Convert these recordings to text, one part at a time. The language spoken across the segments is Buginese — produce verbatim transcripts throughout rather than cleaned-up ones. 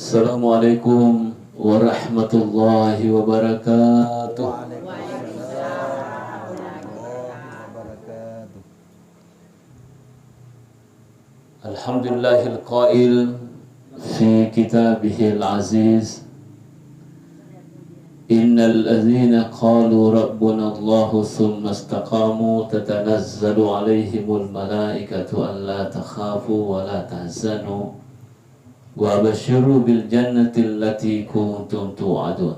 Assalamualaikum warahmatullahi wabarakatuh. الحمد لله القائل في كتابه العزيز: إن الذين قالوا ربنا الله ثم استقاموا تتنزل عليهم الملائكة ألا تخافوا ولا تحزنوا وأبشروا بالجنة التي كنتم توعدون.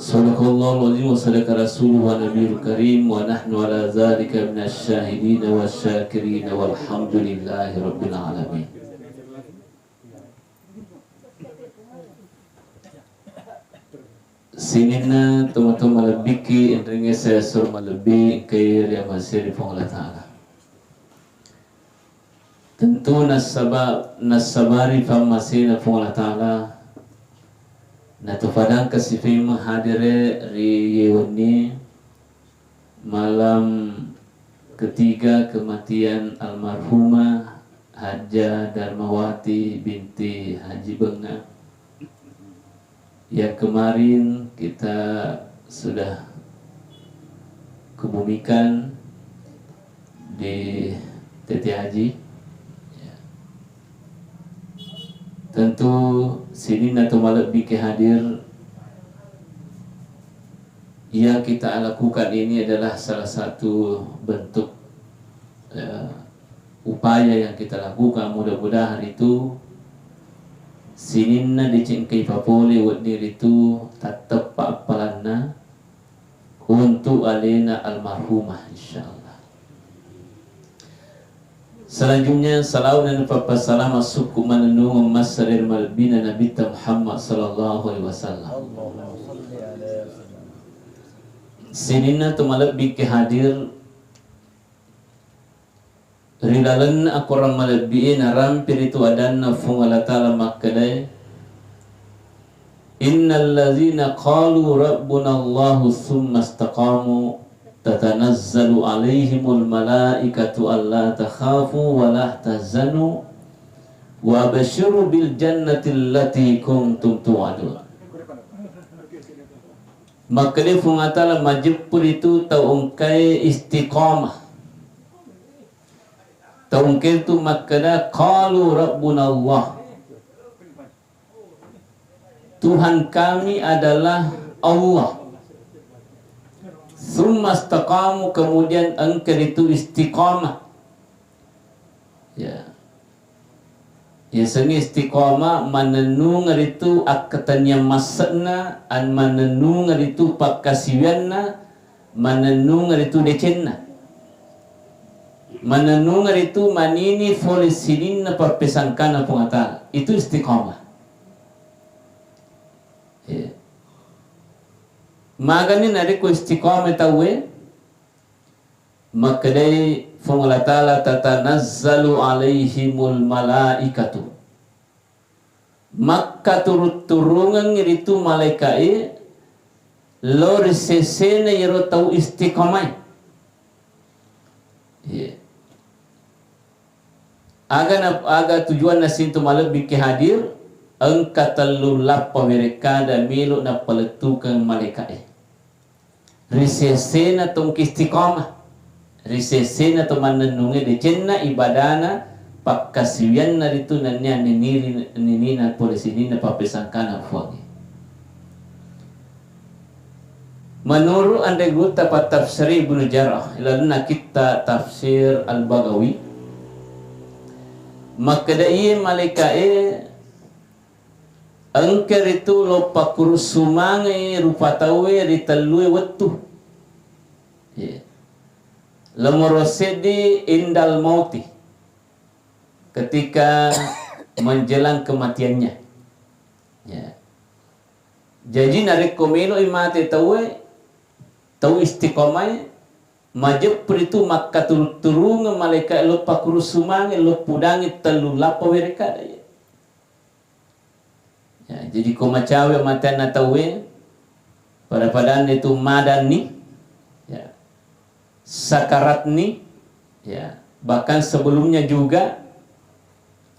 صدق الله العظيم وصدق رسوله النبي الكريم ونحن على ذلك من الشاهدين والشاكرين والحمد لله رب العالمين. Sininna tomatoa malebbiki, enrengnge saya suro malebbi engkai ri amaseri Puang Allah Ta'ala. Tentu nassaba-, nassabari pammasena Puang Allah Ta'ala, natufadang kasifeng hadere ri yewenni malam ketiga kematian almarhumah Hajjah Darmawati binti Haji Benga. Yang kemarin kita sudah kebumikan di T T Haji. Ya. Tentu sininna to malebbi ke hadir, yang kita lakukan ini adalah salah satu bentuk, eh, upaya yang kita lakukan, mudah-mudahan ritu sininna deceng engkai papole wedding ritu tatteppa appalanna untuk alena almarhumah, insyaallah. Selanjutnya, salawat dan pappassalama sukku manennungeng massarel malebbina Nabitta Muhammad sallallahu alaihi wasallam. Sininna to malebbi ke hadir, ri lalenna akorang malebbi'e narampe ritu adanna Fuang Allah Ta'ala makkedae, "Innallazina qalu rabbunallahu tsumma istaqamu tatanazzalu alaihimul malaikatu alla takhafu wa la tahzanu wa absyiru bil jannati allati kuntum tu'adun." Makkeda Fuang Allah Ta'ala majeppu ritu tau engkae istiqamah. Tau engkaitu makkeda, "Qalu rabbuna Allah." Tuhan kami adalah Allah. Tsumma istaqamu, kemudian engka ritu istiqamah. Ya. Yasengnge istiqamah, manennung ritu akkatenniang masse'na, an manennung ritu pakkasiwianna, manennung ritu decenna. Manennung ritu manini fole sininna pappesangkana Puang Allah Ta'ala. Itu istiqamah. Iya. Magani narekko istiqamah tauwe, makkedai Fuang Allah Ta'ala, "Tatanazzalu alaihimul malaikatu." Makkaturut-turungeng ritu malaika'e lao ri sesena iyaro tau istiqamae. Iya. Aga na, aga tujuanna sintu malebbi ke hadir, engka tellu lappa werekkada melo napalettukeng malaika'e. Ri sesena tongki istiqamah, ri sesena to mannennunge decenna ibadana, pakkasiwianna ritu nennia niniri, ninina pole sininna pappesangkana Fuangnge. Menurut anre gurutta pattafsir Ibnu Jarrah, ilalenna kitta Tafsir Al-Bagawi, makkeda iye malaika'e engka ritu lo pakkurusumange rupa tauwe ri tellue wettu. Iya. Lemoro seddi indal mauti, ketika menjelang kematiannya. Ya. Jaji narekko meloi mate tauwe, tau istiqamae, majeppu ritu makkaturut-turungeng malaika lo pakkurusumange lo pudangi tellu lappa werekkada. Ya, jadi ko macawe matenna tauwe, pada-padanna itu madanni, ya, sakaratni, ya, bahkan sebelumnya juga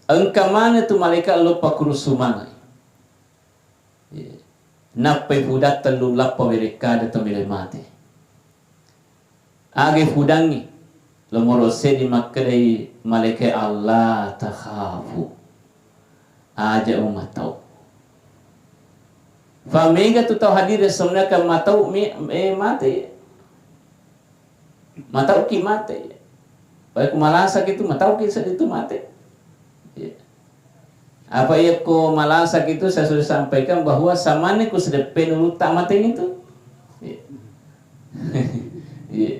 Engka maneng tu malaika lo pakkurusu maneng. Iya. Nappai fudatta lu lappa werekkada to mele mate. Age fudangngi, lomoro seddi makkedai malaika, "Allah takhafu." Aja umatau. Fa mega tu tau hadir sebenarnya matau mi, eh, mate. Matauki mate. Baik malasaki tu matauki seddi tu mate. Iya. Apa iya ko malasaki tu saya sudah sampaikan bahwa samanne ku sedeppe nulutta mateng itu. Iya. Iya.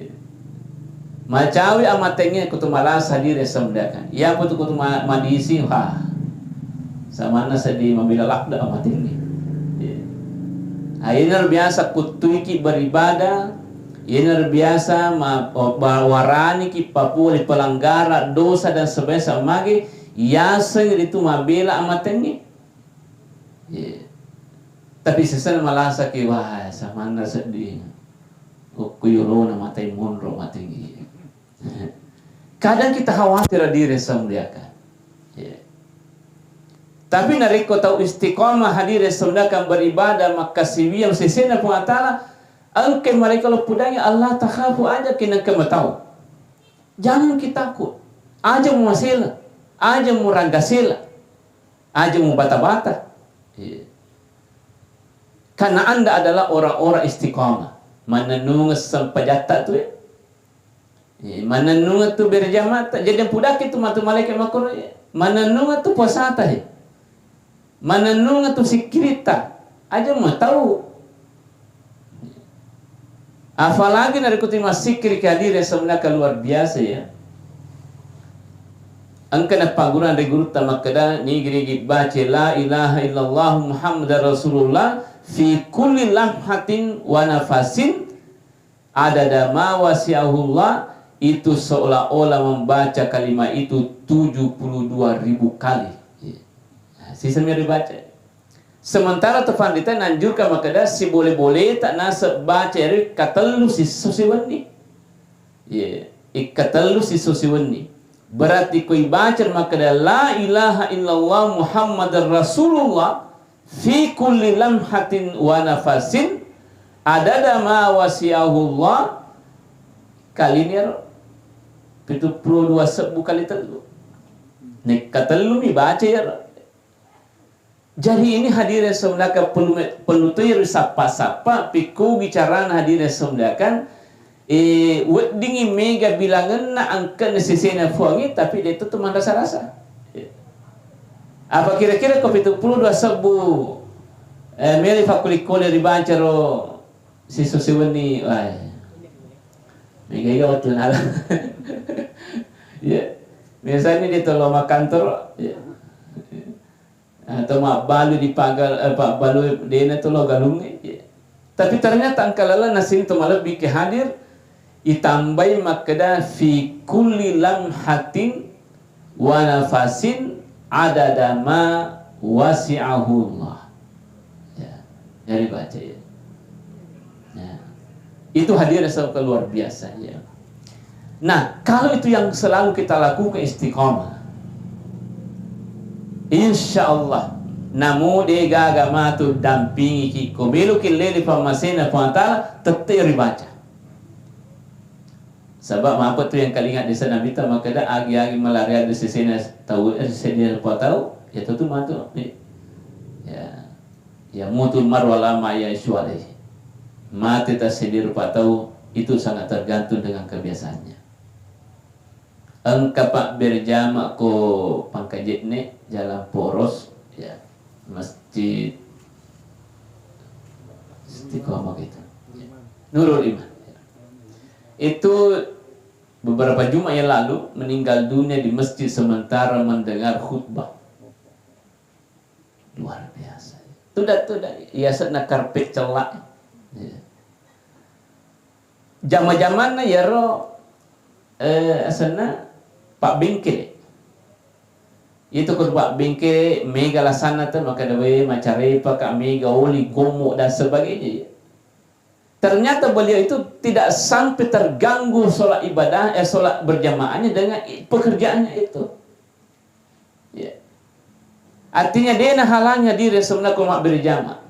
Macawi amatengnge kutu malasa diri semendakan. Iya kutu kutu ma-, madisi, ha. Samanna seddi mabila lakda amatengnge. Iya. Ayener biasa kuttuiki beribadah, yener biasa ma-, ba-, waraniki papua di pelanggaran dosa dan sebagainya mage, yaseng ritu mabela amatengnge. Iya. Tapi sesena malasaki, wah, samanna seddi. Okko yolona matai monro matengngi. Kadang kita khawatir hadir yang saya muliakan. Ya. Tapi narekko tau istiqomah hadir yang saya muliakan beribadah makkasiwiang sesena Puang Allah Ta'ala, engke mereka lo pudangi Allah takhafu aja kena kemetau. Jangan kita takut. Aja mu masela, aja mu ranggasela, aja mu bata-bata. Iya. Karena Anda adalah orang-orang istiqomah. Manennungeng sempajatta tu, ya. Eh, manennungeng tu berjamaata. Jadi pudakki tu matu malaika makkoro, eh, manennungeng tu puasata, eh. Manennungeng tu sikkiritta. Aja mau tahu. Apalagi narekko tu massikkiri hadir yang sebenarnya luar biasa, ya. Engka napaggurang ri gurutta makkeda, nigi-nigi baca la ilaha illallah Muhammadar Rasulullah fi kulli lamhatin wa nafasin adada ma wasi'ahullah, itu seolah-olah membaca kalimat itu tujuh puluh dua ribu kali. Iya. Nah, sisengmi dibaca. Sementara tu pandita nanjurkan makkeda sibole-boleta naseng baca ri katellu sisso siwenni. Iya, ikkatellu sisso siwenni. Berarti ko ibaca makkeda la ilaha illallah Muhammadar Rasulullah fi kulli lamhatin wa nafasin adada ma wasi'ahullah, kalini ero pitu puluh dua sebbu kali tellu. Nekkatellu mi baca ero. Jadi ini hadirin sebenarnya perlu, perlu tu ero sappa-sappa, pikku bicarana hadirin sebenarnya kan, eh, weddingi mega bilangenna engkana sesena Puangnge, tapi de' tu manrasa-rasa. Apa kira-kira ko pitu puluh dua sebbu, eh, mele fakkulikole ribaca ro sisso siwenni, wah. Mega-ega wettu nala. Ya. Misalnya dia tolong makan terus, ya. Atau mabbalu di pagal, eh, pabbalu dena tu lo galungnge, ya. Tapi ternyata engka laleng nasini tu malebbi ke hadir, itambai makkeda fi kulli lamhatin wa nafasin adada ma wasi'ahullah. Ya, jadi baca ya. Ya. Itu hadir yang sangat luar biasa ya. Nah, kalau itu yang selalu kita lakukan istiqomah, insya Allah, namu de gaga matu dampingiki, ko meloki lele pammasena Puang Ta'ala, tette ribaca. Sabab mapa tu yang kalinga desa Nabitta makkeda agi-agi malarian di sesena tau, eh, sesena rupa tau, ya tentu matu. Ya. Ya mutu marwalama ya isyualai. Mate tassedia rupa tau itu sangat tergantung dengan kebiasaannya. Engka pak berjama ko Pangkajene, Jalan Poros, ya, Masjid Istiqomah gitu. Nurul Iman. Itu beberapa Jumat yang lalu meninggal dunia di masjid sementara mendengar khutbah. Luar biasa. Tuda, tuda, iya asenna karpet cella. Iya. Jama-jamanna iyaro, eh, asenna Pak Bengke. Itu ko Pak Bengke mega lasanna tu, makkeda we macarepa ka, mega oli, gommo dan sebagainya. Ternyata beliau itu tidak sampai terganggu sholat ibadah, eh, sholat berjamaahnya dengan i-, pekerjaannya itu. Ya. Artinya, de' nahalangi hadirin sebenarnya ko mabbere jama.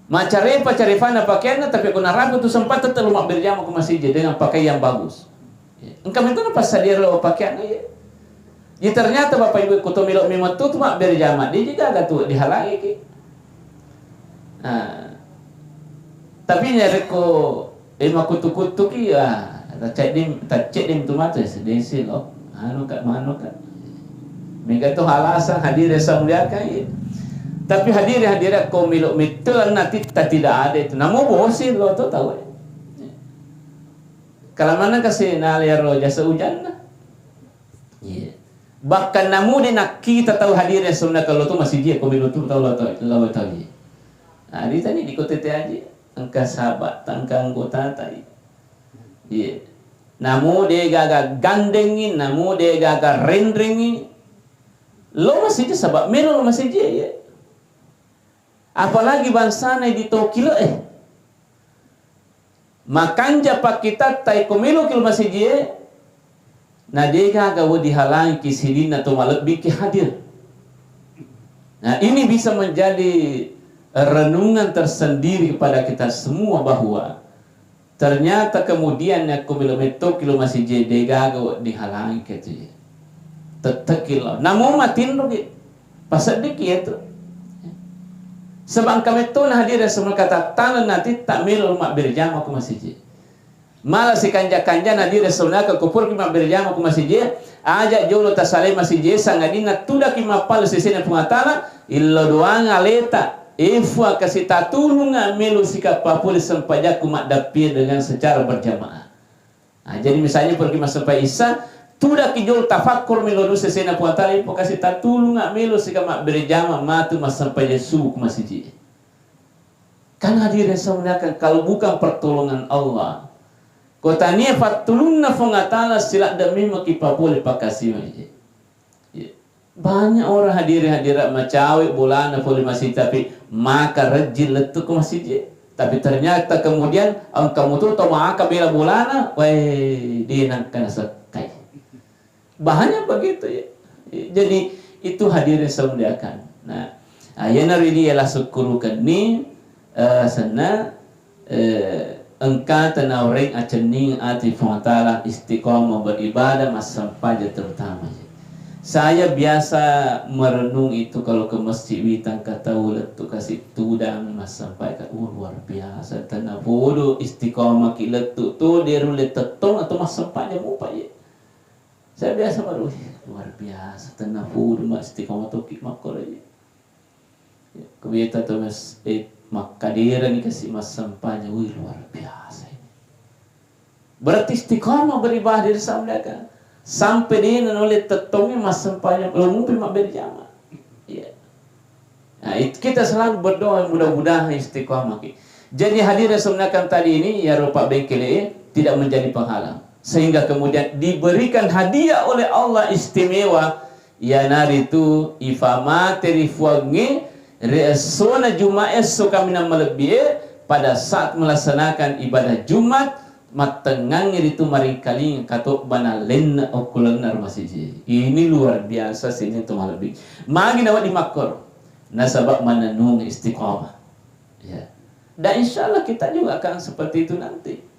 Macarepa-carefana pakeanna, tapi ko narapi tu sempat tetap lo mabbere jama ko masiji dengan pakaian bagus. Engka metto napassadia lo pakeanna, ya. Jadi ternyata Bapak Ibu, ko to melo memettu tu mabbere jama, de' ji gaga tu dihalangi ki. Nah, tapi narekko, eh, makkuttu-kuttuki, ah, taccedding, taccedding tu matu, eh, sedesi lo. Anu ka, manu ka. Mega to alasan hadirin saya muliakan, iya. Tapi hadirin hadirat, ko melo mettu lanna titta tidak ada itu. Namo bosi lo to tau, eh. Kalamanna kasi nala iyaro jasa ujanna. Iya. Bahkan namu de' nakkita tau hadirin sebenarnya kalau tu masiji ko melo tu tau lo tau, lo tau, iya. Nah, ditanya di kota te aja. Engka sahabat, engka anggota tai. Iya. Namu de' gaga gandengi, namu de' gaga renrengi. Lo masiji sabab melo lo masiji, iya. Apalagi bangsana di tokilo, eh. Makanja pakkitatta ko meloki lo masiji, eh. Na de' gaga we dihalangiki sidinna to malebbiki hadir. Nah, ini bisa menjadi renungan tersendiri kepada kita semua bahwa ternyata kemudian yakko melo mettoki lo masiji, de' gaga we dihalangiki tu. Tettekki lo. Namo matinroki. Paseddikki itu. Sebab engka mettona hadirin semua kata taneng nanti tak melo mabbere jama ko masiji. Mala sikanja-kanja na dire sonaka ko puraki mabbere jama ko masiji, aja jolo tasalai masiji, sangadinna tudaki mappalu sesena Puang Allah Taala, illo doang aleta, e Puang kasi tatulunga melo sikappa pole sempajakku maddappie dengan secara berjamaah. Nah, jadi misalnya puraki massempa Isa, tudaki jolo tafakkur melo sesena Puang Allah Taala, e Puang kasi tatulunga melo sika mabbere jama matu massempaja subuh ko masiji. Kan hadirin saya muliakan, kalau bukan pertolongan Allah, ko tania fattulunna Puang Allah Taala siladde memang ki papole pakasiwi. Ya. Banyak orang hadirin hadirat macawe bolana pole masiji, tapi maka rejjing lettu ko masiji. Tapi ternyata kemudian engka mutu to maka bela bolana, weh, de nangka nasekkai. Banyak begitu, ya. Jadi, itu hadirin saya muliakan. Nah, ah, iyanaro idi ialah sukkurukenni, eh, senna, eh, engka tanaureng acenning ati Puang Taala istiqomah beribadah, massempajang terutama, ya. Saya biasa merenung itu kalau ke masjid witang katau lettu kasi tudang massempajang, oh, luar biasa, tenna bodo istiqomah ki lettu tu, de rulle tettong atau massempajang mupa, ya. Saya biasa baru, "Wih, luar biasa, tenna pudu ma istiqomah toki makkoro ini." Ya, kemudian kita terus, eh, makkaderani kasi massempajang, "Wih, luar biasa ini." Berarti istiqomah beribadah di sana kan. Sampai dia noleh tettongi massempajang, lo mupi mabbere jama. Iya. Nah, itu kita selalu berdoa, mudah-mudahan istiqomah ki. Jadi hadirin sebenarkan tadi ini, ya rupa bengkele, eh, tidak menjadi penghalang. Sehingga kemudian diberikan hadiah oleh Allah istimewa, iyanaritu ifamate ri Puangnge, ri essona Jumat esso kaminang malebbi e, pada saat melaksanakan ibadah Jumat, mattengngangngi ritu maringkalinga katobbana lenna okkulenna ro masiji. Ini luar biasa sining to malebbi. Magi nawedding makkoro? Nasaba manennung istiqomah. Ya. Dan insya Allah kita juga akan seperti itu nanti.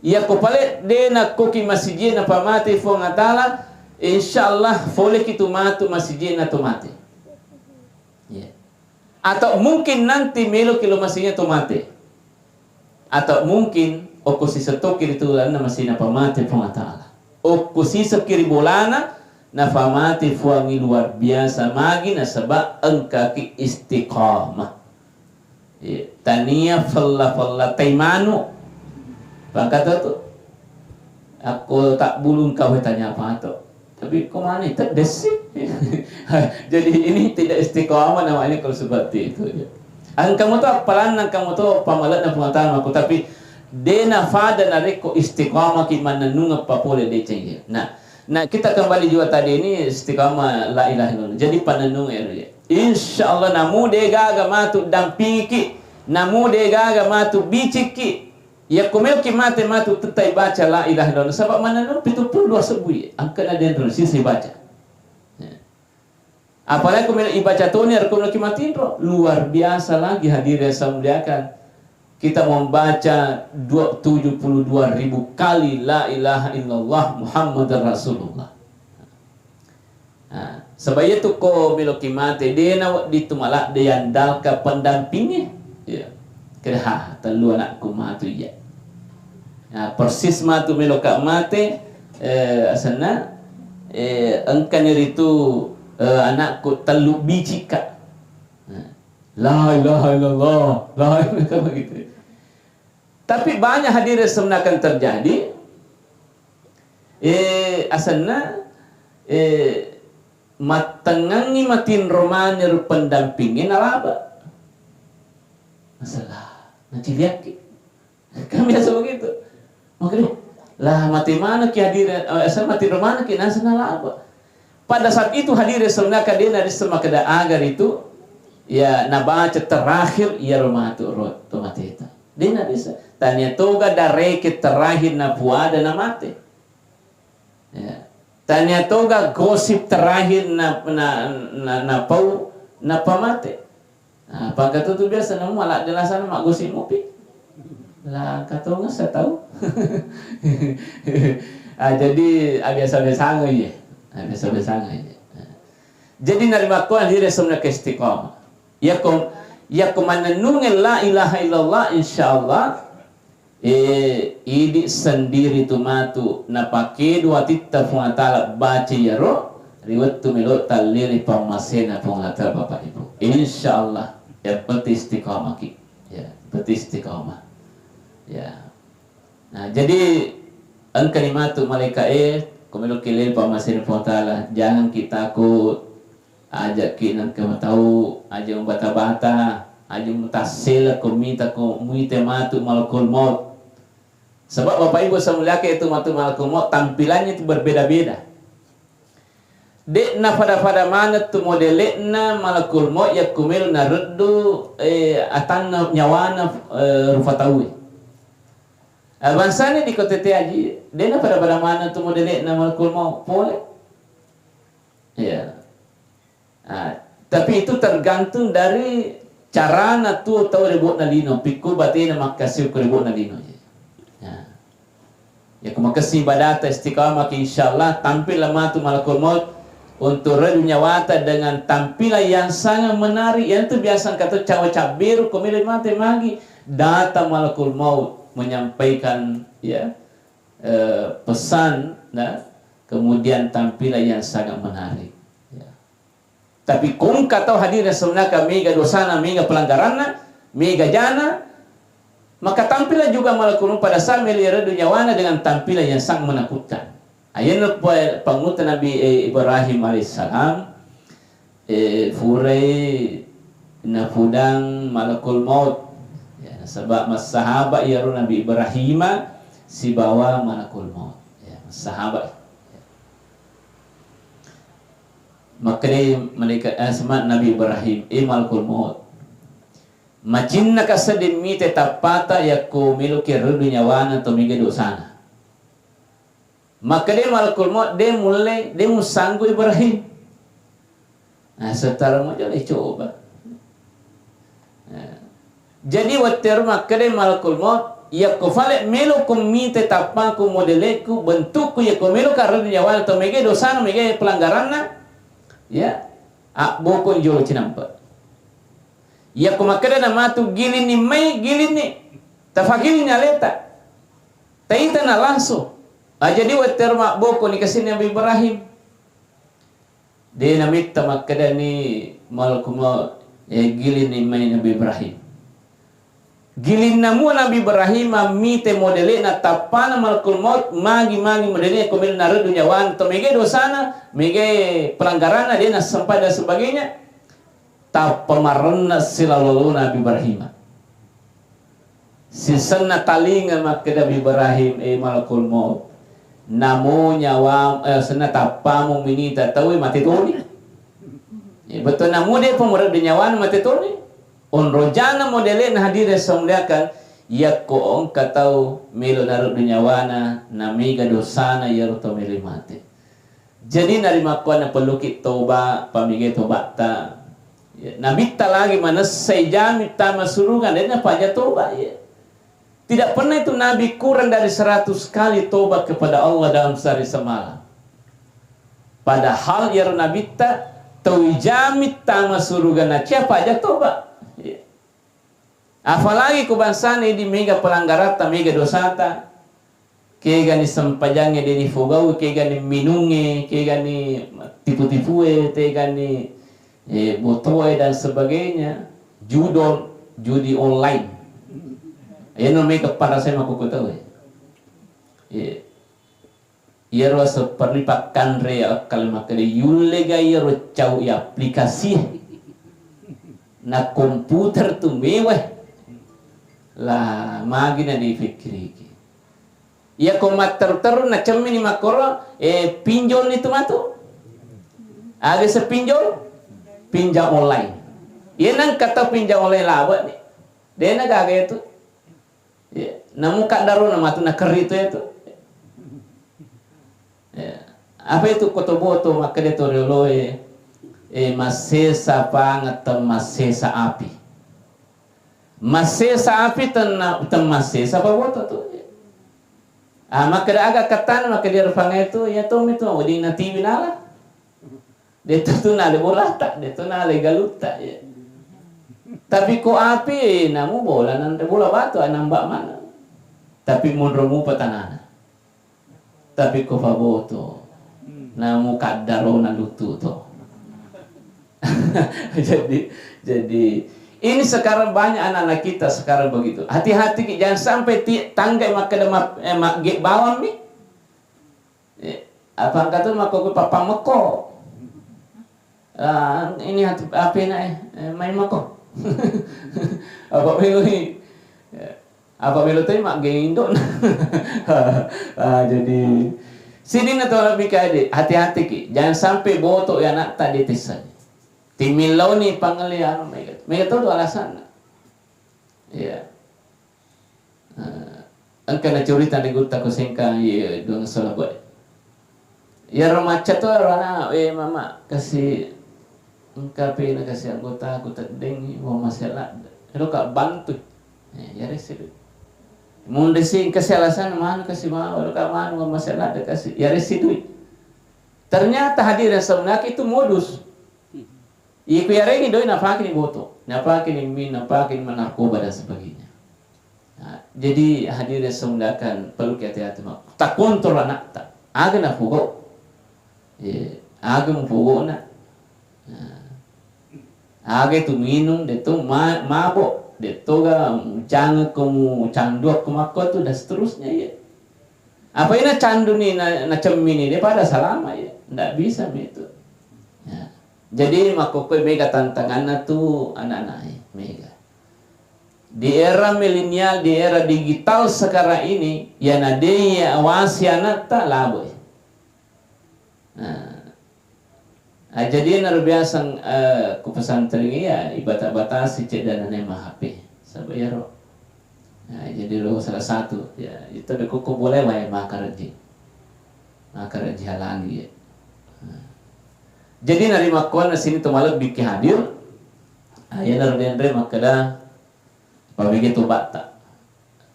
Iya ko pale de nakkoki masiji napamate Puang Allah Taala, insya Allah pole kitu matu masiji na to mate. Ya. Atau mungkin nanti melo ki lo masiji to mate. Atau mungkin okko sisetoki ritu lalenna masina pamate Puang Allah Taala. Okko siseki ri bolana, napamate Puangngi luar biasa magi nasaba engkaki istiqamah. Iya, tania fella-fella tai manu. Pangkata tu. Akko tak bulung kau tanya apa tu. Tapi ko mane teddes sih. Jadi ini tidak istiqomah namanya kalau seperti itu, ya. Engka moto appalanna, engka moto pamale'na Puang Taala mako, tapi de nafada narekko istiqomah ki mannennungeng papole deceng, ya. Nah, nah, kita kembali juga tadi ini istiqomah la ilaha illallah. Jadi pannennungeng, ya. Insya Allah namu de gaga matu dampingiki, namu de gaga matu bicikki, Yakko meloki mate matu tettai baca la ilaha illallah, nasaba manenno pitu puluh dua sebbu i, angkana denro sisi baca. Ya. Apalagi ko melo ibaca toni, ero ko melo ki matinro, luar biasa lagi hadirin yang saya muliakan. Kita membaca dua, tujuh puluh dua ribu kali la ilaha illallah Muhammadar Rasulullah. Nah, sebab itu ko melo ki mate, dena wedding tu maladde yandalka pendampingi. Ya. Kira ha, tellu anakku matu iya. Nah, persis matu melo ka mate, eh, asenna, eh, engkani ritu, eh, anakku tellu bicika. Nah, la ilaha illallah, la ilaha gitu. Tapi banyak hadirin sebenarnya akan terjadi, eh, asenna, eh, mattengngangi matinro maneng ro pendampingi nalaba. Masalah, naciliakki. Kan biasa begitu. Makanya, lah mati mana ki hadirin, eh, asenna matinro mana ki nasa nalaba. Pada saat itu hadirin sebenarnya dena dissa makkeda aga ritu, ya nabaca terakhir iya ro matu ro to mateta. Dena dissa. Tania toga dareke terakhir napuada namate. Ya. Tania toga gosip terakhir na, na, na, napau napamate. Nah, pangkatutu biasa namu maladde lasana maggosip mupi. Lah, katonga saya tahu. Ah, jadi, ah, biasa-biasa aja. Ah, biasa-biasa aja. Jadi, narimakkuan diri sebenarnya ke istiqomah. Yakko, yakko manennungeng la ilaha illallah, insyaallah, eh, idi sendiri tu matu napakedu atitta Puang Allah Ta'ala baca iyaro, ri wettu melo talliri pammasena Puang Allah Ta'ala, Bapak Ibu. Insyaallah, yang penting istiqomah ki. Ya, penting istiqomah. Ya. Nah, jadi engkani matu malaika e, ko melo ki lele pammasena Puang Allah Ta'ala, jangan ki takut. Ajakki nengka matau, aja mubata-bata, aja mutassela ko mita ko muite matu malakul maut. Sebab Bapak Ibu saya muliakan itu matu malakul maut tampilannya itu berbeda-beda. De'na pada-pada maneng tu modele'na malakul maut yakko melo nareddu, eh, atanna nyawana, eh, rufa tauwe. Eh, bangsana di kota Teaji, de'na pada-pada maneng tu modele'na malakul maut pole. Iya. Ah, tapi itu tergantung dari carana tuo tau rebo'na lino, pikku batena makkasiu ko rebo'na lino. Ya. Ya, ko makessing ibadata istiqamah ki, insyaallah tampil matu malakul maut untuk redu nyawata dengan tampilan yang sangat menarik. Yang itu biasa kata cawa cabberu, ko melo mate magi, datang malakul maut menyampaikan, ya, eh, pesan, nah, kemudian tampilan yang sangat menarik. Ya. Tapi ko engka tau hadirin sebenarnya mega dosana, mega pelanggaranna, mega jana, maka tampilan juga malakul maut pada saat melo ireddu nyawana dengan tampilan yang sangat menakutkan. Ayenna pa-, pangutta Nabi, eh, Ibrahim alaihissalam, eh, furai nafudang malakul maut. Ya, nasaba massahabat iyaro Nabi Ibrahim sibawa malakul maut. Ya, massahabat. Makkedai malaikat, eh, sama Nabi Ibrahim, "Eh, malakul maut, macinnaka sedding mite tappata yakko meloki reddu nyawana to mega dosana." Makkedai malakul maut, "De mulle, de musanggu Ibrahim." Nah, setara moja le coba. Nah, jadi wetteru makkeda malakul maut, "Yakko fale melo ko mite tappaku, modeleku, bentukku, yakko melo ka reddu nyawana to mega dosana, mega pelanggaranna, ya, abboko jolo cinampe." Yakko makkeda na matu, "Gilinni mai, gilinni." Tafagilinni aleta. Taita na langsung. Ah, jadi wetteru mabboko ni kasinna Nabi Ibrahim. De namitta makkedani malakul maut, eh, gilinni mai Nabi Ibrahim. Gilinna mua Nabi Ibrahim mite modele'na tappana malakul maut, magi-magi modele'na ko melo nareddu nyawana to mega dosana, mega pelanggaranna, de nasempa dan sebagainya. Tappa marenna silalolona Nabi Ibrahim. Sisenna talinga makkeda Nabi Ibrahim, "Eh, malakul maut, namo nyawa, eh, senna tappamu minita tauwe mate toni." Eh, betul namo de pemurat di nyawana mate toni. Onrojana modele'na hadirin semuliakan, yakko engka tau melo nareddu nyawana, na mega dosana iyaro to melo mate. Jadi narimakkuanna pelluki toba, pamige tobatta. Ya, Nabitta lagi manessai jami tama suruga, dena paja toba, ya. Tidak pernah itu Nabi kurang dari seratus kali toba kepada Allah dalam sehari semalam. Padahal iyaro Nabitta tau jami tama suruga na cia paja toba. Ya. Apalagi ku bangsana idi mega pelanggaratta, mega dosata. Kegani sempajangnge de nifogau, kegani minungnge, kegani tipu-tipue, tegani, eh, botoe dan sebagainya. Judol, judi online. Eno mega parasai makkukku tau, eh. Iya. Iyaro seperti pakkanre akkale makkeda, yullega iyaro cau i aplikasi na komputer tu mewah. Lah, magi na dipikkiriki. Iya ko matteru-teru na cemmini makkoro, eh, pinjol ni tu matu. Aga se pinjol? Pinjam online. Iya nang kata pinjam online laba ni. Dena gaga itu. Iya, namu kaddarona matu nakerri tu ya tu. Iya. Apa itu koto boto makkeda to rioloe, eh, massesa pangetta massesa api. Massesa api tenna, temmassesa paboto tu. Ah, makkeda aga kattana makkeda rupangai tu, ya to mitu wedding natiwi nala. De'to tu nale bolata, de'to nale galutta, ya. Tapi ko api, namu bola nanre bola batu, anamba mana. Tapi monro mupa tanana. Tapi ko paboto, namu kaddarona lutu to. Jadi, jadi ini sekarang banyak anak-anak kita sekarang begitu. Hati-hati ki, jangan sampai ti-, tangga makkeda ma-, eh, magge bawang mi. Eh, apa engka tu makkokko pappang mekko. Ah, ini atu-, apena, eh, eh, main mekko. Apa melo ni? Eh, apa melo tu mak geng indok. Ah, jadi sini na tolong bika de, hati-hati ki. Jangan sampai boto ya anak tadi tesan. Timillau ni pangali anu mega. Mega tu alasan. Iya. Eh, engka nacurita ni gutta ko Sengkang, iya, duang salabak. Iyaro macca to ero ana, eh, mama, kasi engka pena kasi anggota aku teddeng, wa masela. Ero ka bantu. Eh, yare sidu. Munde si kasi alasan manu kasi mau, ero ka manu wa masela kasi. Yare sidu. Ternyata hadirin sebenarnya itu modus. Iku yarengi doi napakeni boto, napakeni mi, napakeni manarkoba dan sebagainya. Nah, jadi hadirin semudakan perlu ki hati-hati mak. Takontrol anakta. Aga nafogau. Ye, aga mufogona. Nah, aga itu minum, de tu ma-, mabok, de toga mucangekko, mucanduakko makko tu dan seterusnya, ya. Apa ina canduni na, nacemmini, de pada salama, ya. Ndak bisa mi itu. Ya. Jadi, makkokkoe mega tantanganna tu anak-anak e, mega. Di era milenial, di era digital sekarang ini, ya na de awasi anatta, laboi. Nah, ah, jadi enaro biasa, eh, ku pesantren iya, ibata-batasi cedde nanae ma H P. Saba iyaro. Nah, jadi lo salah satu, ya, itu de koko boleh wae makareji. Makareji halangi, ya. Nah. Jadi narimakkuanna sini to malebbi ki hadir, ah, iyanaro denre makkeda, pabege tobatta.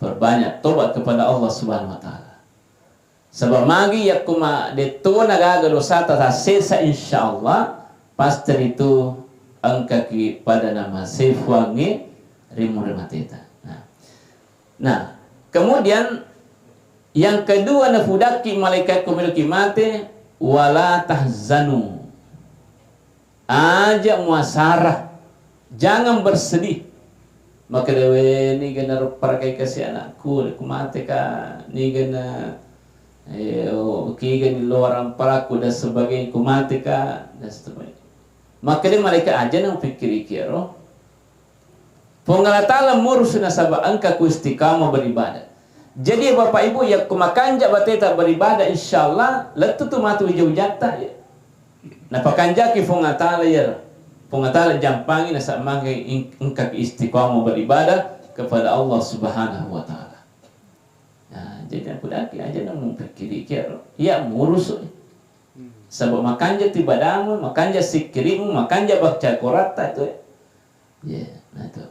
Perbanyak tobat kepada Allah Subhanahu wa Ta'ala. Saba magi yakko ma-, dettona gaga dosata tassesa, insyaallah pasti ritu engkaki pada namasei Fuangnge ri muri mateta. Nah. Nah, kemudian yang kedua nafudakki malaikat ko meloki mate, wala tahzanu. Aja muasara, jangan bersedih. Makkeda, "We, niga narupparakai kasi anakku, ku mate ka, niga na, eh, oh, kiga ni loarang paraku dan sebagainya, ku mate ka," dan seterusnya. Makkeda malaikat, "Aja na pikkiri kiaro." Puang Allah Ta'ala murusu nasaba engka ku istiqamah beribadah. Jadi, Bapak Ibu, yakko makanja bateta beribadah, insyaallah lettu tu matu uja-ujatta, ya. Napakanjaki Puang Allah Ta'ala, ya. Puang Allah Ta'ala jampangi nasaba mangke ing-, engka istiqamah beribadah kepada Allah Subhanahu wa Ta'ala. Nah, jadi aku daki aja nemu pikiri kiro. Ya, murusu. Saba' makanja tu ibadamu, makanja sikkirimu, makanja baca Quratta tu, eh. Iya, na tu.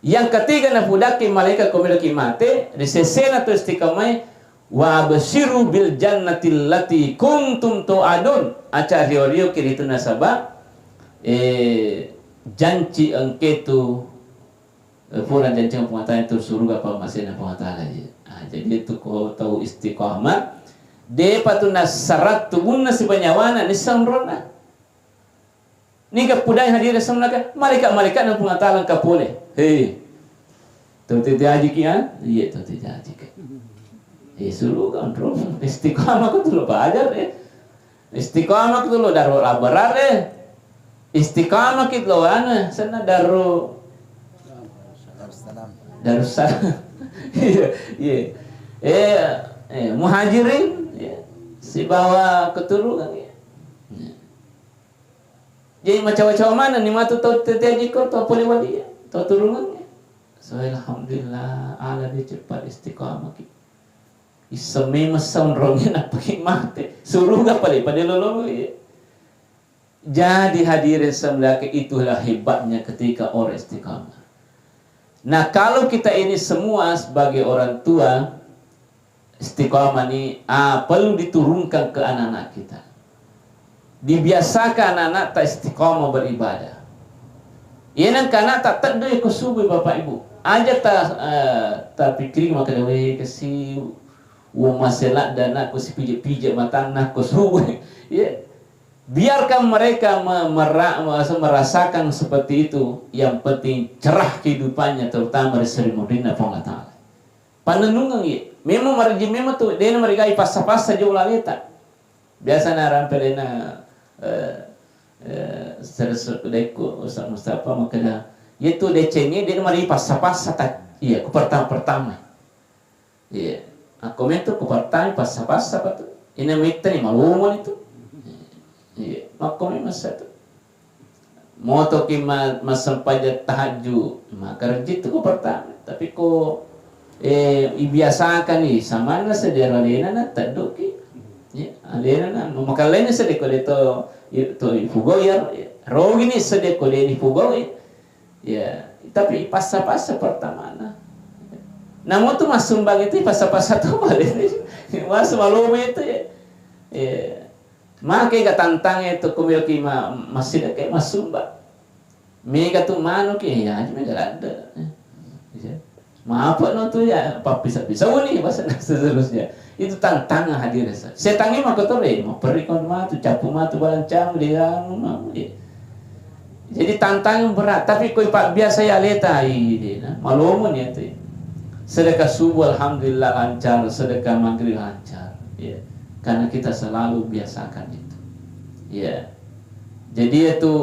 Yang ketiga, napudakki malaika ko meloki mate, ri sesena tu istiqamae, "Wa absyiru bil jannati allati kuntum tu'adun." Aca rio-rio ki ritu nasaba, eh, janci engke tu, eh, pura janci Puang Ta'ala tu suruga pammasena Puang Ta'ala je. Ah, jadi itu ko tau istiqamah, depa tu nassarat tubunna sibanyawana nisseng ronna. Niga pudai hadire sennaka, malaika-malaikana Puang Ta'ala engka pole. Hei. Tau tete ajiki, ah? Iya, tau tete ajiki. Eh, suruga onrong. Istiqamah ko tu lo pajar, eh. Istiqamah ko tu lo daro labarar, eh. Istiqamah ki lo anu, sana daro Darussalam. Iya, iya. Eh, eh, Muhajirin, ya. Sibawa keturunan, ya. Jadi macawa-cawa mana ni matu tau tete ajiko, tau pole wali, ya. Tau turunannya. So, alhamdulillah, ala dia cepat istiqamah ki. Isseng memeng saunrongnya nappa ki mate. Suruga pale pada lolo, ya. Jadi hadirin semuanya, itulah hebatnya ketika orang istiqamah. Nah, kalau kita ini semua sebagai orang tua, istiqamah ni, ah, perlu diturunkan ke anak-anak kita. Dibiasakan anak-anak ta istiqamah beribadah. Iya nang kana ta teddoi ko subuh, Bapak Ibu. Aja ta, eh, ta pikiri maka dewe kasi, wo masela dana ko sipije-pije matanna ko subuh. Iya. Biarkan mereka me-, mera-, merasa-, merasakan seperti itu. Yang penting cerah kehidupannya, terutama ri Sri Mudinna Puang Allah Ta'ala. Pannennungeng, iya. Memang marejji memang tu, dena marigai passa-passa jolo aleta. Biasa na rampe lena, eh, eh, seresu dekku Ustaz Mustafa makkeda, iya tu decengi, dena marigai passa-passa ta-, iya, ku pertama-pertama. Iya. Akko metu ko pertama passa-passa pa tu. Ina mittani malomoni tu. Iya. Makko memang sa tu. Motoki ma-, massempajang tahajud, makarejji tu ko pertama. Tapi ko, eh, ibiasakan ni, samanna saja alena na tedduki. Iya, alena na, makalaini sedekko de to, to ifugoi ya, rogi ni sedekko de ifugoi. Ya, tapi passa-passa pertamana. Namo tu massumbang itu passa-passa tu balik. Mas malome itu ya. Ya. Make ga tantang itu kumil ki ma-, masjid ke massumbang. Mega tu manu ki ya, aja mega ada. Ya. Maapa no tu ya, pappisa-pisa ni bahasa seterusnya. Itu tantangan hadir sa. Setangnge makkotoro, eh, maperri kau matu, cappu matu balancamu, de anu matu, de. Jadi tantangan berat, tapi koi pabbiasa ya leta, ide na, malomo ni ate. Sedekah subuh alhamdulillah lancar, sedekah maghrib lancar. Ya. Karena kita selalu biasakan itu. Ya. Jadi itu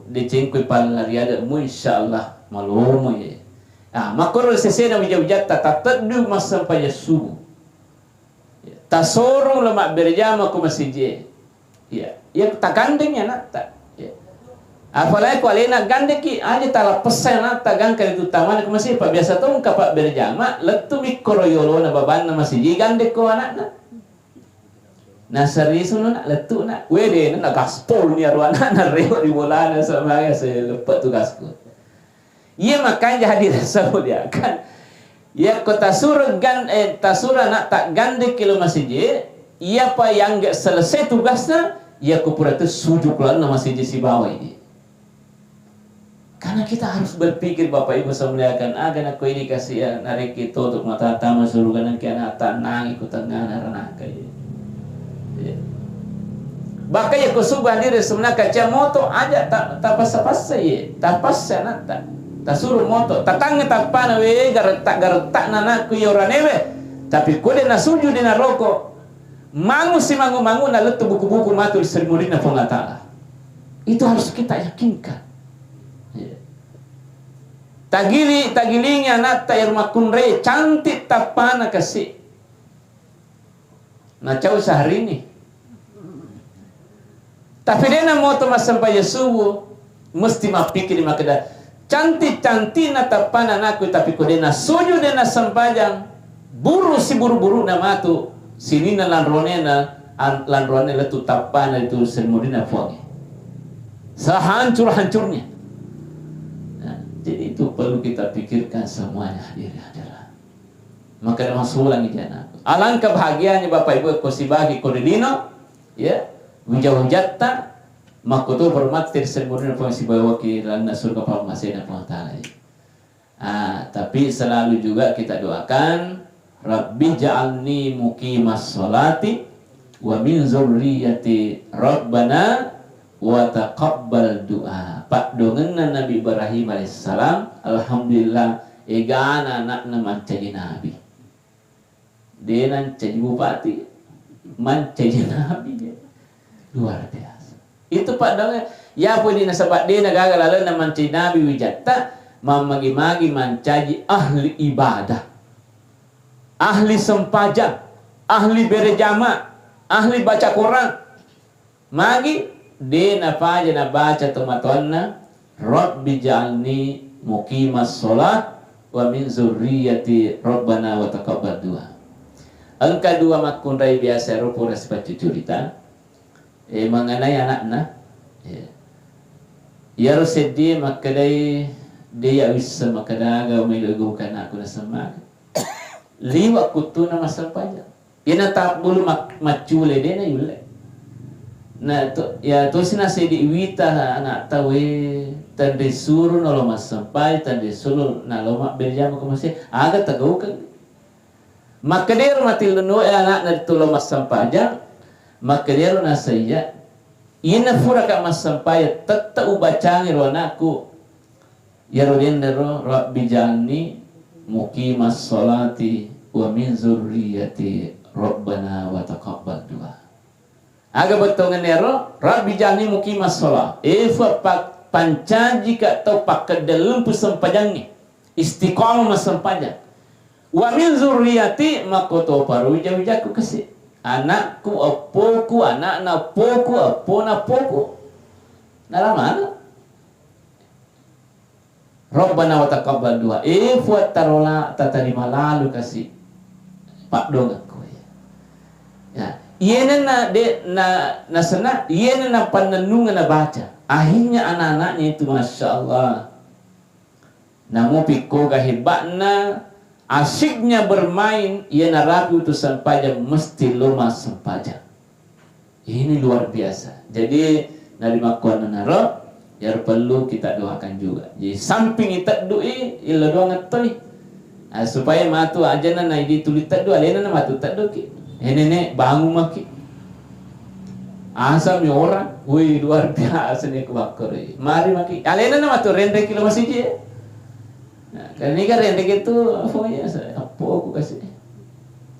decengkoi pallariada mu insyaallah malomo ya. Ah, makkoro sesena wija-wijatta tatteddu massempajang subuh. Tasorong lo mabberjama ko masijie. Iya, iya, tagandengi anatta. Iya. Apalagi ko alena gandeki, aja tala pessai anatta gangka itu tamana ko masijie, pa biasa to engka pabberjama, lettu mikkoro yolona babanna masijie gandekko anakna. Nasarisu na lettu na, wede na gaspol ni aru anakna rewa di bolana sama ya se leppe tugasku. Iya makanja hadirin saya muliakan. Yakko tasuro gan-, eh, tasuro anatta gandeki lo masijie, iyapa yangge selesai tugasna, yakko pura tu sujud lalenna masijie sibawa ini. Karena kita harus berpikir, Bapak Ibu saya muliakan, aga nakko ini kasih ya, nareki toto mata tama suruga nangki anatta nangi ku tengah naranaga ini. Iya. Bahkan yakko subuh hadir sebenarnya kaca moto aja ta-, tapassa-passa ye, tapassa anatta. Tasuro moto, tatangnge tappana we garetta-garetta na anakku yo ranewe. Tapi kode na sujud di naroko. Mangu si mangu-mangu na lettu buku-buku matu di seri muridna Puang Allah Ta'ala. Itu harus kita yakinkan. Iya. Tagili-, tagilingi anatta ero makkunrai cantik tappana kasi. Nacau sehari ini. Tapi dena moto massempajang subuh, mesti mappikiri makkeda, cantik-cantikna tappana anakku, tapi ko dena sujud, dena sempajang, buru siburu-buruna matu, sininna lanronena, an-, lanroanna lettu tappana itu seri murina Puangnge. Sehancur-hancurnya. Nah, jadi itu perlu kita pikirkan semuanya, hadirin hadirat. Maka ada masulang ijana. Alangkah bahagianya Bapak Ibu ko sibagi ko ri lino, ya, wija-wijatta, makkoto bermati ri seri murina Puang sibawaki ranna surga pammasena Puang Ta'ala. Ah, tapi selalu juga kita doakan, "Rabbi ja'alni muqimas sholati wa min zurriyati Rabbana wa taqabbal du'a." Paddoangenna Nabi Ibrahim alaihissalam, alhamdulillah, egana anakna mancaji nabi. De' nancaji bupati, mancaji nabi. Luar biasa. Itu paddoangenna, ya pun nasaba de' nagaga lalenna mancaji nabi wijatta, mammagi-magi mancaji ahli ibadah, ahli sempajang, ahli berjamaah, ahli baca Quran. Magi de' napaja nabaca tomatoanna, "Rabbi ja'alni muqimas sholah wa min zurriyati Rabbana wa taqabbal du'a." Engka dua makkunrai biasa ro pura sipaccucurita, eh, mengenai anakna. Ya. Iyaro seddie makkedai, "De' ya wisseng makkeda aga melo gaukan anakku nasemmaga." Liwa kuttuna massempajang. Iyana tabbulu mak-, maccule de' nayulle. Na to, ya tosi nasedi wita anak tauwe, tanre suru nalo massempajang, tanre suru nalo mabbere jama ko masih. Aga tagaukeng. Makkedero matilluno e anakna tulo massempajang, makkedero nasaiya, "Iyana furaka massempajang, tette ubacangi ro anakku." Iyaro denrero, "Rabbi ja'alni muqimas sholati wa min zurriyati Rabbana wa taqabbal du'a." Aga bettuangenna ero, "Rabbi ja'alni muqimas sholah." E Fua, pa-, pancajika tau pakkedde lempu sempajangnge, istiqomah massempajang. "Wa min zurriyati," makkotopa ro wija-wijakku kasi. Anakku, eppoku, anakna eppoku, eppona eppoku. Nalamana. Rabbana wa taqabbal du'a. E Fua, tarola, tatarima lalu kasi paddoangekku. Ya. Iyena na de na, nasena, iyena na pannennungeng nabaca. Akhirnya anak-anaknya itu, Masya Allah. Namu pikkoga hebatna, asiknya bermain, iyena rapi utu sempajang, mesti lo massempajang. Ini luar biasa. Jadi, narimakkuannanaro, ya perlu kita doakan juga. Jadi, samping iteddu'i, illa doang ettoi. Ah, supaya matu ajana naidi tuli teddu, alena na matu tedduki. Eh, Nenek, bangun maki. Asami orang, wih, luar biasa nih kubakkoro. Mari maki. Alena na matu renreki lo masiji. Nah, kan ini kan renreki itu, apa ya, sa-, apa aku kasih.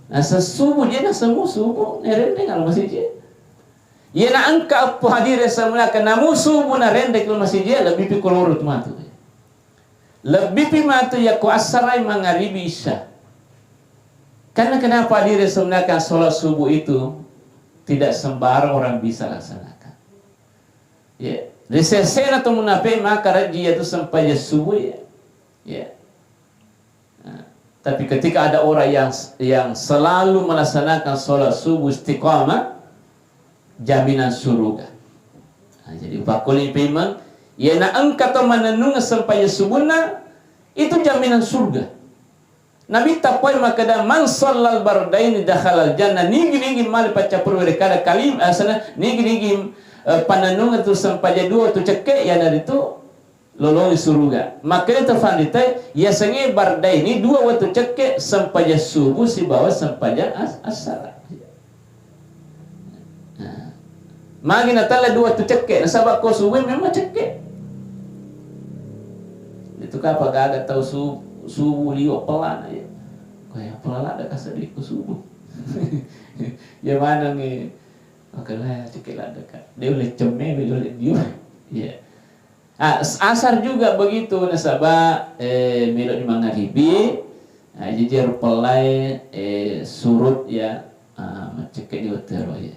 Nah, sesubuh je, nah, semua subuh, eh, renreng lo masiji. Iyena engka eppo hadire semuanya, namu subuh narenreki lo masiji, lebbi pi koloro tu matu. Lebbi pi matu yakko assarai, mangaribi, isya. Karena kenapa hadire semuanya, sholat subuh itu tidak sembarang orang bisa laksanakan. Ya, ri sesena to munape maka rajji yatu sempajang subuh ya. Ya. Nah, tapi ketika ada orang yang, yang selalu melaksanakan sholat subuh istiqamah, jaminan surga. Nah, jadi upakkuling pemeng, iyena engka to manennungeng sempajang subuhna, itu jaminan surga. Nabitta pole makkeda, "Man shallal bardaini dakhalal jannah." Nigi-nigi male paccappuru werekada kalim-, eh, sana, nigi-nigi, eh, panennungeng tu sempajang dua tu cekke, iyanaritu lolongi suruga. Makkeda to fanrita, yasengnge bardaini dua wettu cekke, sempajang subuh sibawa sempajang as-, assara. Nah. Magi natella dua wettu cekke, nasaba ko subuh memang cekke. Itu kapa gaga tau su-, subuh liwa pelana ya. Ko ya pelana ada kasadi ko subuh. Ya manengngi. Oke lah, cekke ladde ka. Dia oleh cemme, dia oleh dia. Ya. Ah, s-, asar juga begitu, nasaba, eh, melo ni mangaribi, ah, jaji ro pellai, eh, surut ya, ah, macekke di wetero ya.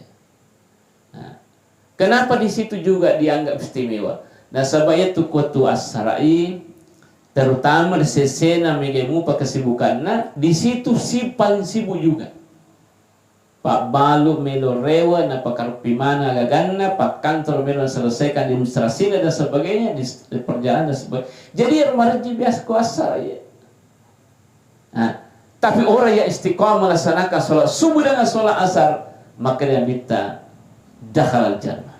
Nah, kenapa di situ juga dianggap istimewa? Nasaba iya tu kuatu assarai, terutama di sesena mega mupa kesibukanna, di situ si paling sibuk juga. pabbalu melo rewe, napakareppi maneng agaganna, pakkantoro melo naselesaikan demonstrasina dan sebagainya, di, di perjalanan dan sebagainya. Jadi, ero marejji biasa ko asar, ya. Nah, tapi orang yang istiqamah melaksanakan sholat subuh dengan sholat asar, maka dia minta dakhalal jannah.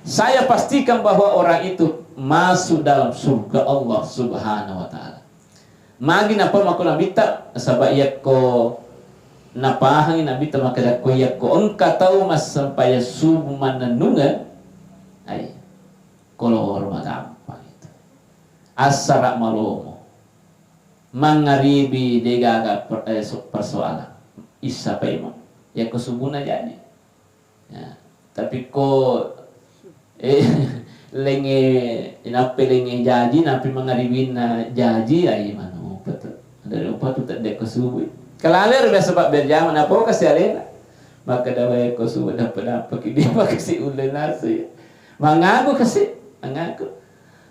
Saya pastikan bahwa orang itu masuk dalam surga Allah Subhanahu wa Ta'ala. Magi napa mako Nabitta, nasaba iyakko napahangi Nabitta makkeda ko iyakko engka tau massempajang subuh mannennungeng, ai, koloro magampang itu. Assara malomo. Mangngaribi degaga per-, eh, so-, persoalan. Issa paimeng. Iyakko subuhna jaji. Ya, tapi ko, eh, lenge, nappai lenge jaji, nappai mangaribinna jaji, ai manu upatu. Dari upatu tedde ko subuh. Kalale ro biasa pak berjamaah, napoka si alena. Maka dawai ko subuh dapat-dapat ki dia maka si ulle nasu ya. Mangaku kasi, mangaku.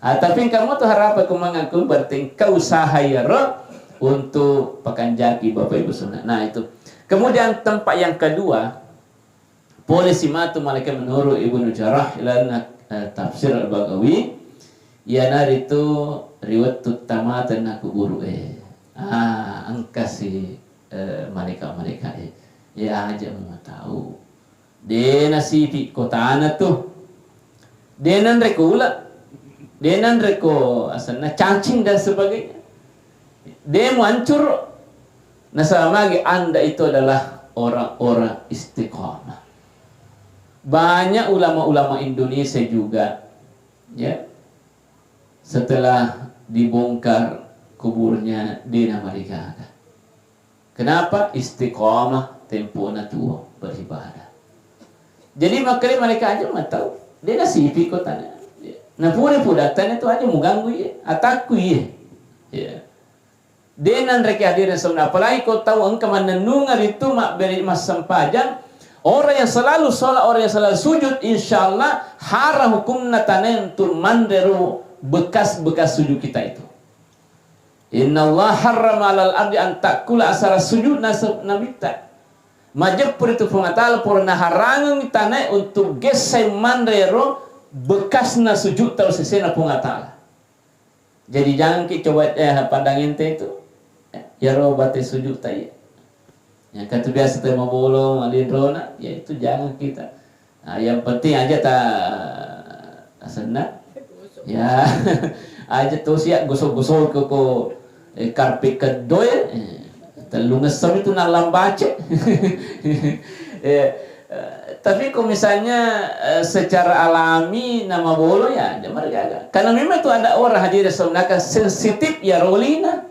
Ah, tapi kamu tuh harapan ku mangaku berarti engkau usaha ya ro untuk pakanjaki Bapak Ibu Saudara. Nah, itu. Kemudian tempat yang kedua, Pole simatu malaika menurut Ibnu Jarrah ilalenna, eh, tafsir Al-Baghawi, iyanaritu ri wettu tamatenna kuburu'e. Ah, engkasi, eh, malaika-malaika'e. Ya aja mau tahu. De nasipi kotana tu. De nanre ko ula, de nanre ko asenna cacing dan sebagainya. De muancur. Nasaba magi anda itu adalah orang-orang istiqamah. Banyak ulama-ulama Indonesia juga, ya, setelah dibongkar kuburnya de namarigaga. Kenapa? Istiqamah tempona tuo beribadah. Jadi makkeda mereka aja mau tahu. De nasipi kotana. Nah, pura-pura tanya tu aja mau ganggu ya, atakku ya. Ya. De nanreki hadir semua. Apalagi kau tahu engka mannennunga ritu mabbere massempajang. Orang yang selalu sholat, orang yang selalu sujud, insya Allah haram hukumna taneng tu manrero bekas-bekas sujud kita itu. Innallaha harrama alal ardi an takula asara sujud nasa-, nabitta. Majeppu ritu Puang Allah Ta'ala pura naharangengi tanae untuk gessai manre ero bekasna sujud tau sesena Puang Allah Ta'ala. Jadi jangan ki coba, eh, pandang ente itu. Yaro bate sujud tai. Yang kata biasa tau mabolo, malinrona, ya itu jangan kita. Nah, yang penting aja ta asenna. Ya, aja to sia gosok-gosok ke ko, eh, karpet keddo ya. Eh, tellung esso itu nallambace. Ya, eh, tapi kok misalnya, eh, secara alami nama bolo ya, dia mereka. Karena memang itu ada orang hadir sebenarnya sensitif ya rolina.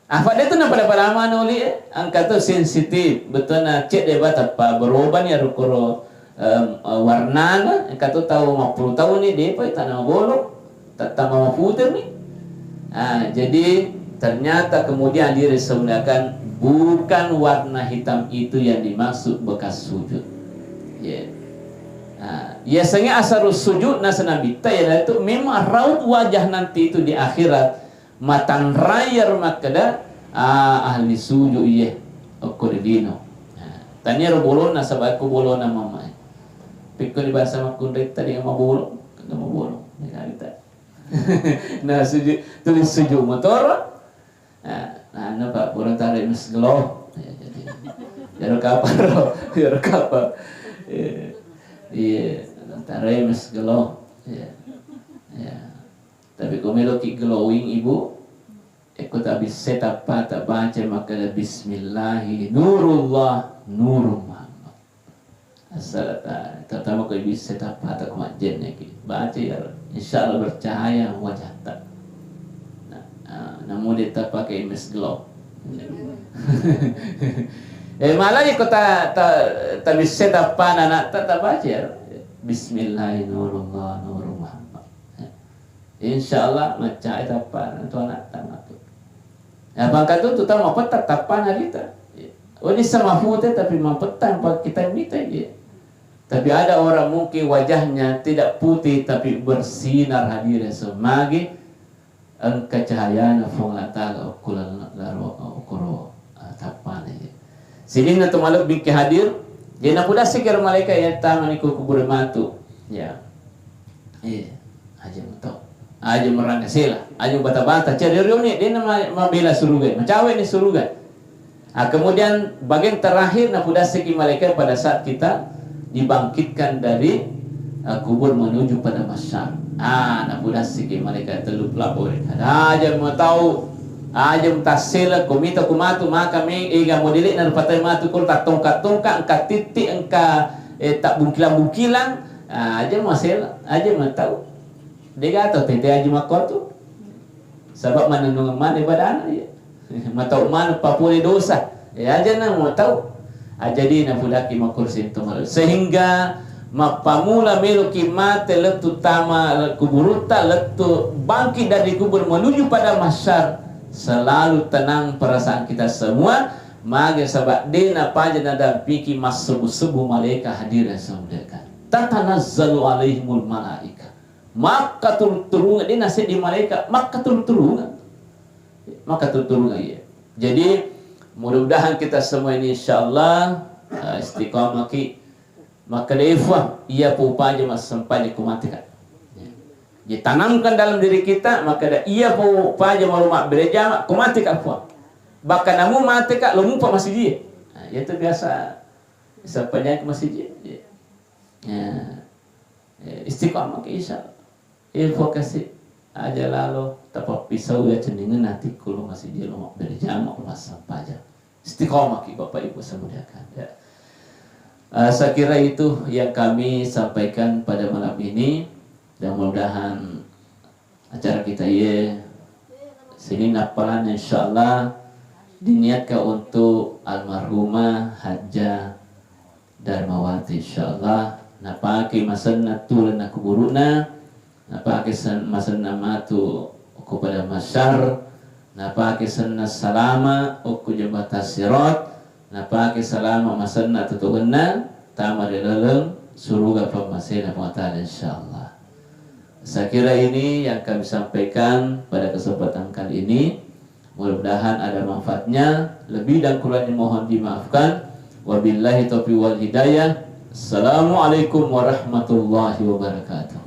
Apa de tu napada-pada manoli e, engka tu sensitif, betulna cedde ba tappa berubah ni rukuro, em, warnana, engka tu tau mappulu tauni depa tana bolong, tattama mapute mi. Ah, jadi ternyata kemudian diresaunakan bukan warna hitam itu yang dimaksud bekas sujud. Ya. Ah, biasanya asarus sujud nasa nabitta ya itu memang raut wajah nanti itu di akhirat. Matanrai iyaro makkeda, ah, ahli suju iye, okko ri lino. Nah, tania ro bolona, saba ko bolona mamae. Pikko ni basa makkunrai tadi mabolong, kada mabolong. Nah, suju, tulis suju motoro. Nah, nah, anu, Pak, pura tarai mas gelo. Ya, jadi, iyaro kapal ro, iyaro kapal. Iya. Iya, tarai mas gelo. Iya. Iya. Tapi ko meloki glowing, Ibu, ekko tabissai tappata baca makkeda, "Bismillahi nurullah nuru Muhammad." Assalata, terutama ko bisa tappata ko majjenne ki. Baca ya, insya Allah bercahaya wajahta. Nah, ah, namu de tapake image glow. Eh, malah ko ta, ta, tabissai tappana na ta, tabaca ya. Bismillahi nurullah nuru Muhammad. Insya Allah, maccae tappana tu anatta matu. Ya, pangkatu tu tau mapetta tappana rita. Oni sama pute tapi mapetta apa kita mita je. Tapi ada orang mungkin wajahnya tidak putih tapi bersinar hadir semagi engka cahayana Puang Allah Ta'ala ukulan laro ukuro, ah, tappana je. Sininna to malebbi ke hadir, de' napudassiki ro malaika iya tamani ko kubur matu. Ya. Iya. Aja metau. Aja merangka sela, aja bata-bata. Cari rioni, de' na ma-, mabela suruga. Macawe ni suruga. Ah, kemudian bagian terakhir napudassiki malaikat pada saat kita dibangkitkan dari, eh, kubur menuju pada mahsyar. Ah, napudassiki malaikat tellu pelapor. Aja metau, aja mutassela, komita kumatu, maka me, ega modele na rupatai matu, kul tattongka-tongka, engka titti, engka, eh, tak bungkilang-bungkilang. Ah, aja masela, aja metau. Dega tau tete aja makkotu. Sabab manennungeng maneng ibadana, iya. Matau maneng papole dosa. Ya, aja na mau tau. Ah, jadi napudakki makkursi itu malu. Sehingga mappamula meloki mate lettu tama kuburutta, lettu bangkit dari kubur menuju pada mahsyar, selalu tenang perasaan kita semua. Mage sabab de' napaja nadampiki massebbu-sebbu malaika hadir yang saya muliakan. Tatanazzalu alaihimul malaika. Makkaturung-turungang, de' naseddi malaika, makkaturung-turungang. Makkaturung-turungang, iya. Jadi, mudah-mudahan kita semua ini, insyaallah, eh, istiqamah ki. Makkeda, "Iya, Puang, iya po upaja massempajang ko mate ka." Ya. Jadi, tanamkan dalam diri kita, makkeda, "Iya po upaja mau mabbere jama ko mate ka, Puang. Bahkan namu mate ka, lo mupa masiji." Nah, itu biasa sempajang ko masiji. Ya. Ya. Eh, istiqamah ki, insya Allah. Iya, Puang, kasi aja lalo tapappisau ya cenningenna atikku lo masiji lo mabbere jama ko massempajang. Istiqamah ki, Bapak Ibu saya muliakan, ya. Eh, saya kira itu yang kami sampaikan pada malam ini. Dan mudah-mudahan acara kita ye sini nappalan insyaallah diniatkan untuk almarhumah Hajjah Darmawati, insyaallah napake masenna tulenna kuburuna, napake sen-, masenna matu ko pada mahsyar, napake senna salama okko jembatan Sirat, napake salama masenna totogenna tama ri laleng suruga pammasena Puang Ta'ala, insyaallah. Saya kira ini yang kami sampaikan pada kesempatan kali ini. Mudah-mudahan ada manfaatnya. Lebih dan kurangnya mohon dimaafkan. Wabillahi taufiq wal hidayah. Assalamualaikum warahmatullahi wabarakatuh.